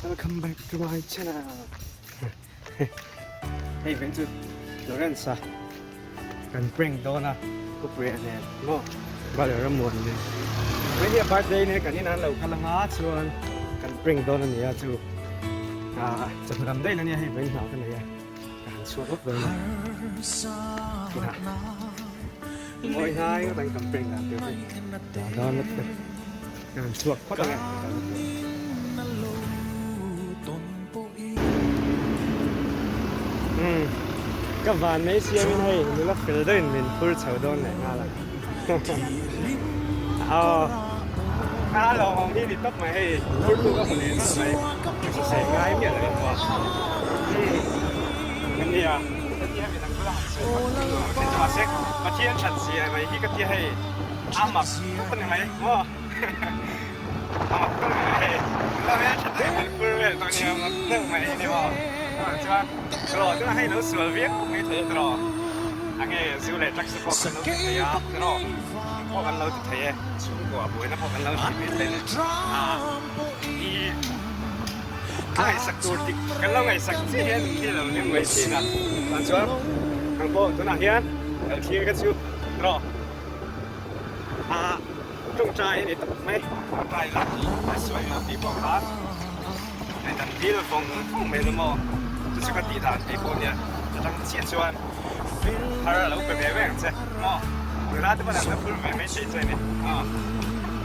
Welcome back to my channel. Hei veng chu Lawrence a kan prank dawn a Pu Puia nen maw Brother Ramuan nen. Hei a birthday ne kan in an lo kal anga chuan kan prank dawn a nia chu ah chawhnu lam daih ania hei veng hna ka nei a ka han chhuak vak dawn a. Mawi hnai ngawt ang kan prank dan tur hi dawn lutuk. Kan chhuak phawt ang e. Umm ka van mai siamin hei nula fel deuhin min phur chho dawn leh nghal a. Aw a lawmawm hi ni tawp mai hei phur tu ka hmu leh nalh mai ka hrisel ngai miah lo in maw. Umm kan nia ka tia midang bula han sawi vak chu a ṭhen mahse Pathian ṭhat zia mai hi ka tia hei. A mak tawp a ni mai maw? A mak tawp a ni mai hei. Nula hmel tha tak min phur vel tawh nia mak deuh mai hi ni maw? Chuvang chuan tiraw tunah hei lo sual viau mai thei a tiraw? A nge zu leh drugs te pawh kan lo ti thei a tiraw? Eng pawh kan lo ti thei e, chhungkua buaina pawh kan lo nei mai thei a ni. Ah i a ngaihsak tur dik kan lo ngaihsak chiah hian hi lo hlim mai thin a. Chuvang chuan ang pawh tunah hian lo thlir kha chu tiraw? A tawngtai a ni tawp mai. Tawngtai lah a sawi lo tih pawh kha hei kan dil vawng vawng mai lo maw? Chu chu ka tih dan tih pawh nia a tang chiah chuan thar a lo pe ve ve ang che maw? Nula te pawn an la phur ve mai thei che a ni aw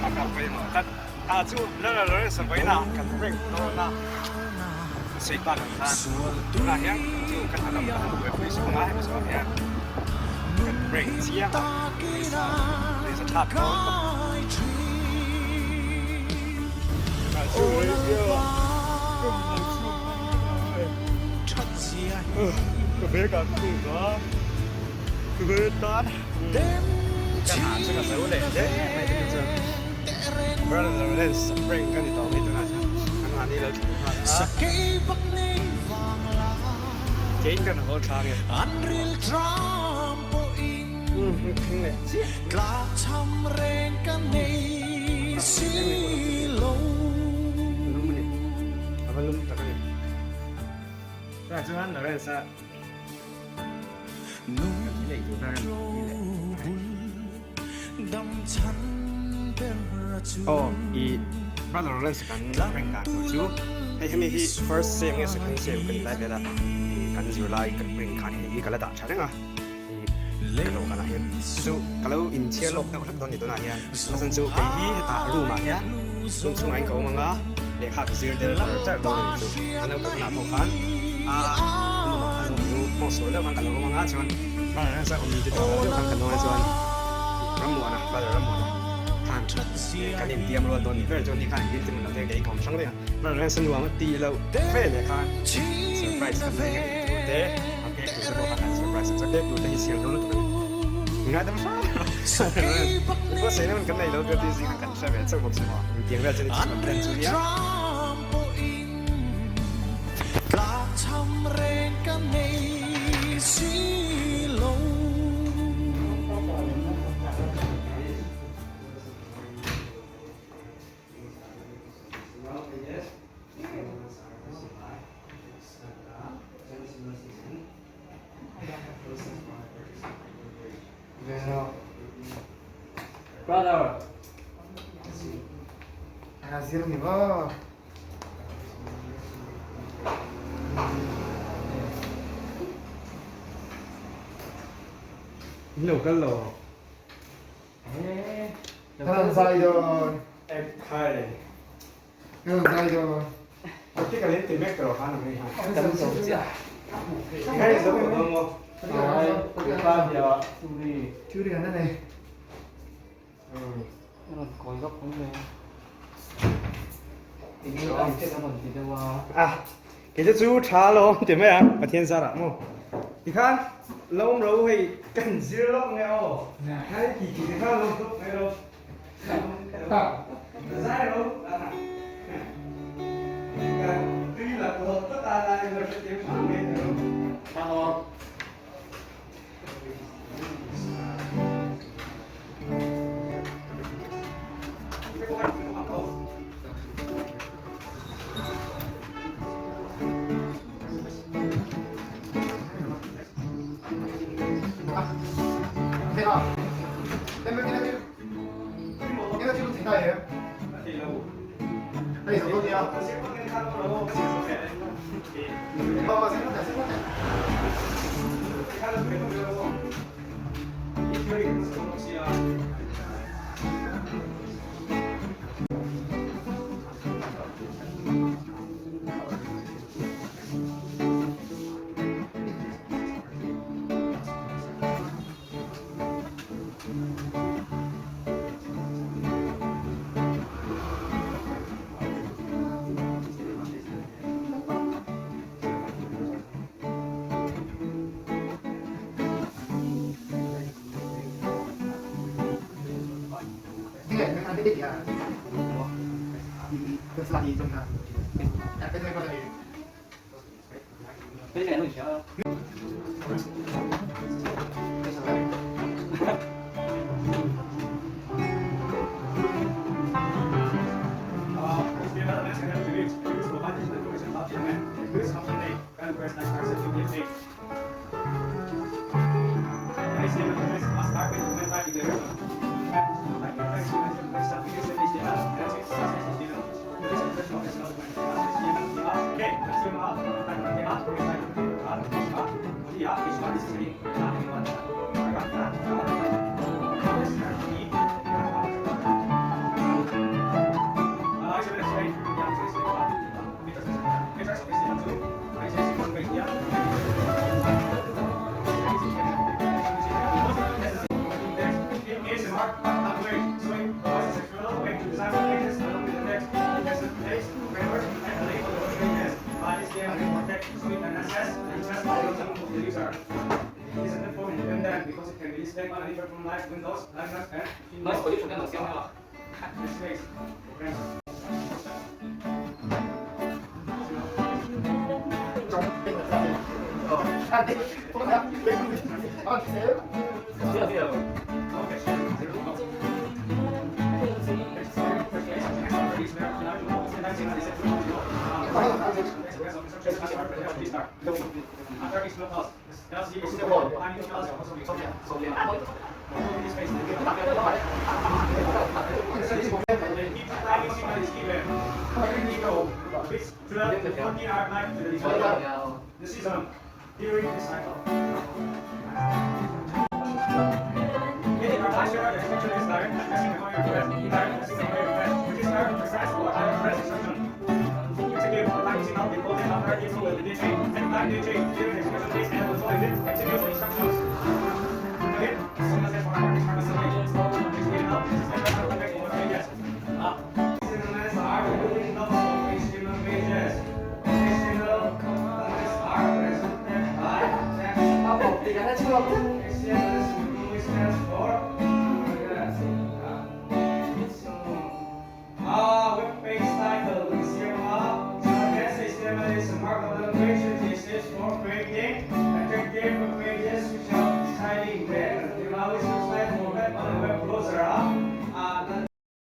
a kal pawimawh tlat a chu Lala Lawrence a vawiin ah kan prank dawn a sawi tak ang khan tunah hian chu ka hna lam ka han buaipui zawk ang a hemi zawh ah hian kan prank chiang a pawisa thlak dawn tawp ka bag ah ka lut a ka bag tan ka hna chu ka zo leh hle mai te chu. Brother Lawrence prank ka ni tawh mai tunah chuan an mahni lo thleng nghal a. Keiin kan haw tha nge. Umm thleng leh chiah. Lum a ni. A va lum tak a ni. Tunah chuan Lawrence a kan thil ei tur kha kan ti leh. Aw i brother Lawrence kan rank dan tur chu hei hemi hi first sem nge second sem kan lai vel a kan zirlai kan rank khan hei hi ka la dah tha reng a i ka dawhkan ah hian chu ka lo inchhiar lawk deuh hlek dawn ni tunah hian a chhan chu kei hi hetah room ah hian room chhungah hian ka awm ang a lehkha ka zir del char char dawn a ni chu an lo kal hunah pawh khan a hmawng sual deuh khan ka lo awm ang a chuan brother Lawrence a awm te deuh khan ka lo awm a chuan. Rammuana, Brother Rammuana khan kan intiam rual dawn ni ber chuan ni khan engtin ti hmun lo te kei ka awm hrang daih a, Brother Lawrence a nuam a ti loh fe leh khan surprise kan nei ngei tur te a cake tur te pawh khan kan surprise a, chuan cake tur te hi siam dawn lutuk a ni. Ngaidam hram rawh Brother Lawrence, buatsaihna hun kan nei lo tur tih zingah kan hre ve chauh bawk si maw, intiang vel chu ni chu kan plan chu nia. Brother. Zir ni maw? In lo kal lo. Kan rawn zai dawn. Ekhai. Kan rawn zai dawn. Practical in ti mek tawh khan ang hei ha. Kan zo chiah. Hei zo tawh dawn maw? Ai, pa hia theory. Theory kan la nei. A rawn kawi vak awm mai a. Eng nge a incheck a rawn ti deuh a. A, kei te chu tha lo ti mai a, Pathian zarah maw. Tikhan lawm ro hei kan zir lawk nge aw. Hei ti ti tikhan lawm tawp mai lo. Zai ro. Kan tui la lawk tlat a lai lo hrethiam hram mai ta ro.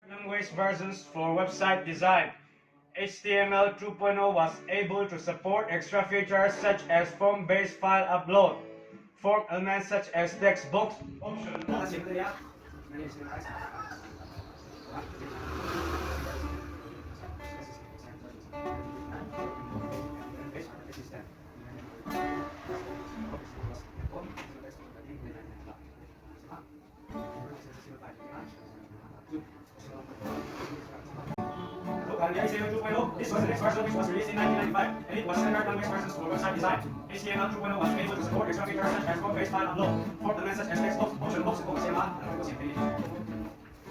Language versions for website design. HTML 2.0 was able to support extra features such as form-based file upload, form elements such as text box option. This was the next version which was released in 1995 and it was standard language versions for website design. HTML 2.0 was able to support extra features such as form-based file upload, form elements such as text box, option box,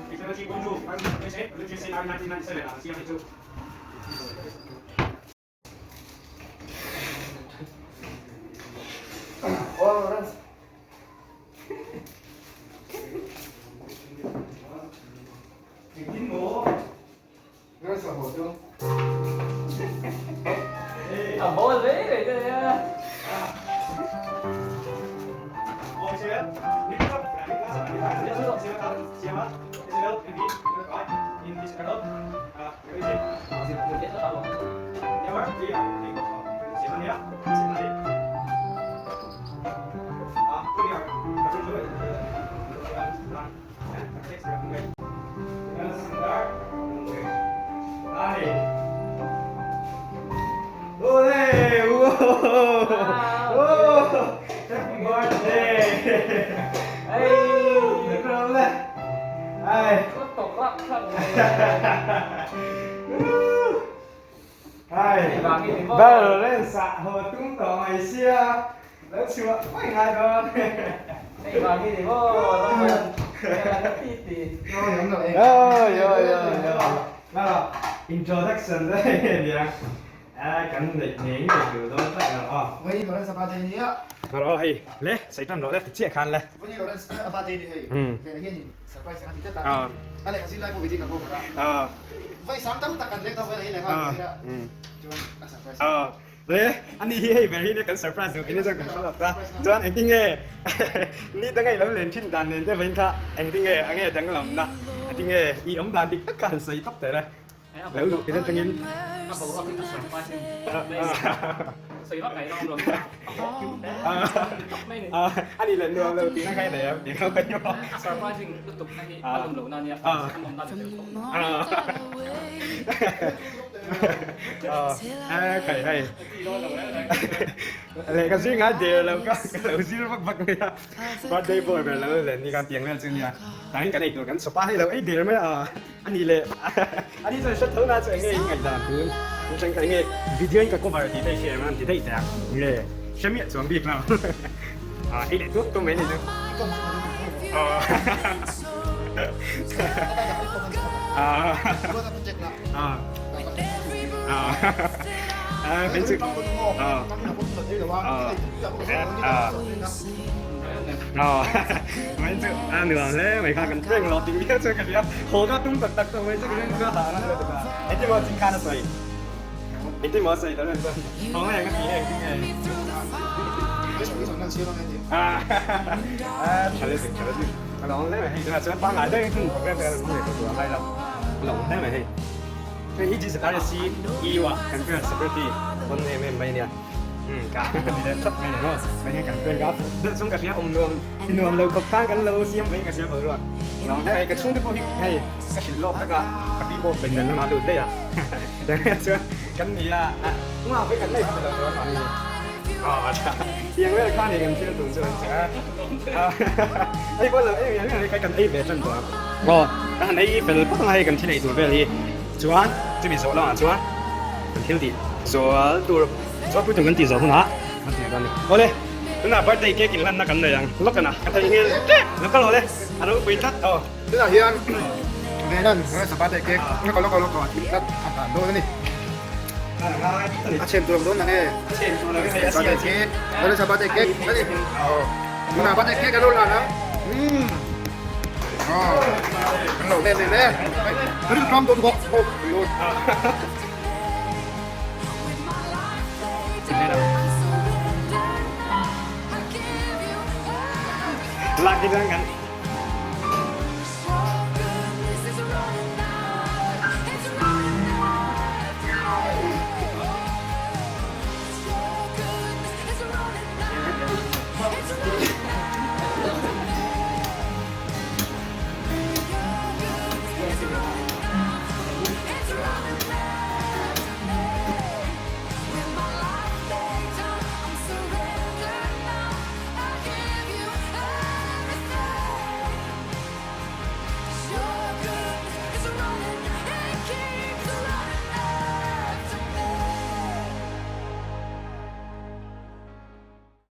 HTML 3.2 version H8 released in 1997 and CMP2. Ber len sah haw tum tawh mai sia lo chhuah mai ngai dawn. Introduction te nia kan neih ngei ngei tur dawn tlat lo aw. Rawh hei le sawi tan rawh le ti chiah khan le. Le ani hi hei ber hi nia kan surprise duh nia chuan kan hre lawk ta chuan engtin nge ni danga i lo len thin dan nen te vawiin kha engtin nge a nge danglam na engtin nge i awm dan dik tak kha han sawi tawp teh le lo luh tir atangin ani leh nuam lo tihna kha i nei em tih kha Khai hei lehkha zir ngai der lo ka ka lo zir vak vak mai a birthday boy ber lo len ni khan piang vel chu nia tah kan ei tur kan chawp a hei lo ei der mai a ani leh ani chuan hre tho na chu enge in ngaihdan tun in ka enge video in ka cover tih te hi hre em an ti daih teh a nge hre miah chuang bik lo a ei leh tuak tuak mai ni chu A lo hle mai hei tunah chuan pangngai deuhin hun program te kan hmang leh tawh tur a ngai lo a lo hle mai hei hei hi Jesus RSC EU ah kan parent secretary pawn em em mai ania umm ka ti leh tlat mai ni maw mai hian kan parent ka deuh chung ka hria awm nuam ti nuam lo khawp khan kan lo siam mai ka hria boruak a lo hle mai ka chhungte pawh hi hei ka hrilh lawk tak a ka pi pawh pendan lamah a lut daih a chuan kan ni a ungah pawh kan nei kha ti lo tur a ni aw tha tiang vel kha ni kan thil tum chu an che a. Ei pawh lo ei ve reng kan ei ve tan tawh a. Aw ka han ei fel phawt ang a hei kan thil ei tur vel hi chuan chumi zawh lamah chuan kan thil tih zual tur zual pui tur kan tih zawh hunah kan ti dawn a ni. Awle tunah birthday cake inhlanna kan nei ang lawk ana ka thei nghil tep lo ka lo le a ropui tlat aw. Tunah hian Venan Rasa birthday cake lawk lawk lawk a thil tlat a hlan dawn a ni. A chhem tur ang dawn nang e. Birthday cake Rasa birthday cake a ni. Tunah birthday cake a lo lan ang. Umm. Aw. Kan lo lem lem e. Ka rin tlam dawn bawk. Lak hi chuan kan.